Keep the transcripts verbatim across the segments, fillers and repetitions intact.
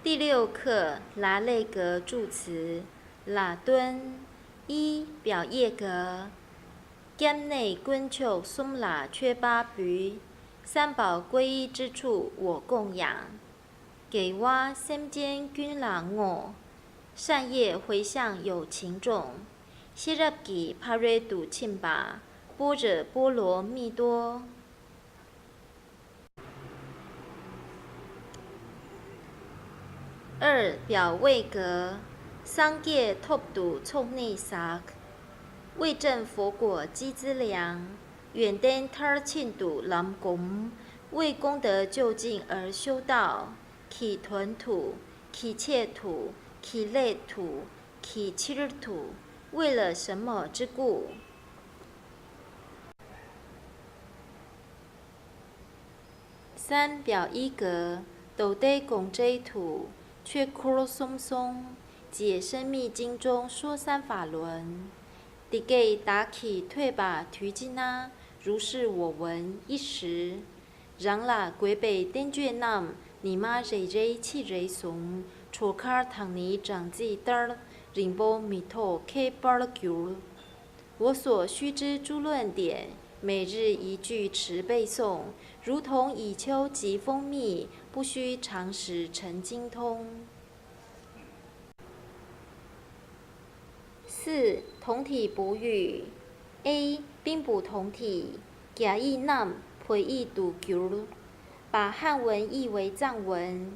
第六课，拉类格助词，拉敦。一、表叶格。སྐྱབས་གནས་དཀོན་མཆོག་གསུམ་ལ་མཆོད་པ་འབུལ། 三宝归一之处我供养། དགེ་བ་སེམས་ཅན་ཀུན་ལ་བསྔོ། 善业回向有情众། ཤེས་རབ་ཀྱི་ཕ་རོལ་ཏུ་ཕྱིན་པ། 般若波罗蜜多། 二、表位格。 སངས་རྒྱས་ཐོབ་ཏུ་ཚོགས་གནས་ཟག། 为证佛果积资粮། 远登他庆度lam gom། 为功德究竟而修道。 གྱི་དོན་དུ། གྱི་ཆེད་དུ། གྱི་སླད་དུ། གྱི་ཕྱིར་དུ། 为了什么之故། 三、表一格。 རྡོ་སྡེ་དགོངས་འགྲེལ་དུ། ཆོས་འཁོར་གསུམ་གསུངས། 解生命经中说三法轮། འདི་སྐད་བདག་གིས་ཐོས་པ་དུས་གཅིག་ན། 如是我闻一时། རང་ལ་དགོས་པའི་བསྟན་བཅོས་རྣམས། ཉི་མ་རེ་རེ་ཕྱིར་རེ་བཟུང་། གྲོག་མཁར་དང་ནི་སྦྲང་རྩི་ལྟར། རིང་པོ་མི་ཐོགས་ཁེ་སྤར་འགྱུར། 我所须知诸论典，每日一句持背诵，如同蚁丘集蜂蜜，不须常时晨经通。 四、同体补语。 A、兵部同体。 རྒྱ་ཡིག་རྣམས་བོད་ཡིག་ཏུ་བསྒྱུར། 把汉文译为藏文།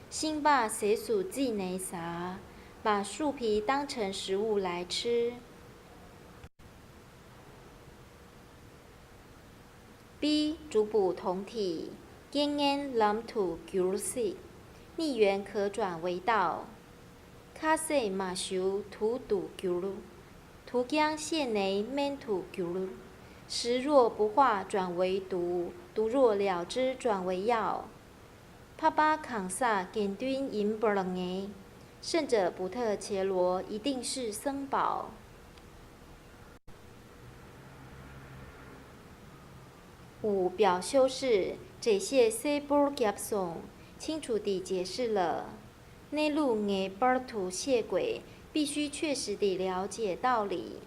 ཤིང་ལྤགས་ཟས་སུ་བརྩིས་ནས་ཟ། 把树皮当成食物来吃། B、主仆同体。 རྐྱེན་ངན་ལམ་དུ་བསྒྱུར་སྲིད། 逆缘可转为道། ཁ་ཟས་མ་ཞུ་དུག་ཏུ་བསྒྱུར། དུག་ཀྱང་ཤེས་ནས་སྨན་དུ་བསྒྱུར། 食若不化转为毒，毒若了之转为药། ཕ་པ་གང་ཟག་དགེ་འདུན་ཡིན་པར་ངེས། 胜者不特伽罗，一定是僧宝། 五、表修饰。 འགྲེལ་བཤད་གསལ་པོར་བརྒྱབ་སོང་། 清楚地解释了། གནས་ལུགས་ངེས་པར་དུ་ཤེས་དགོས། 必须确实地了解道理།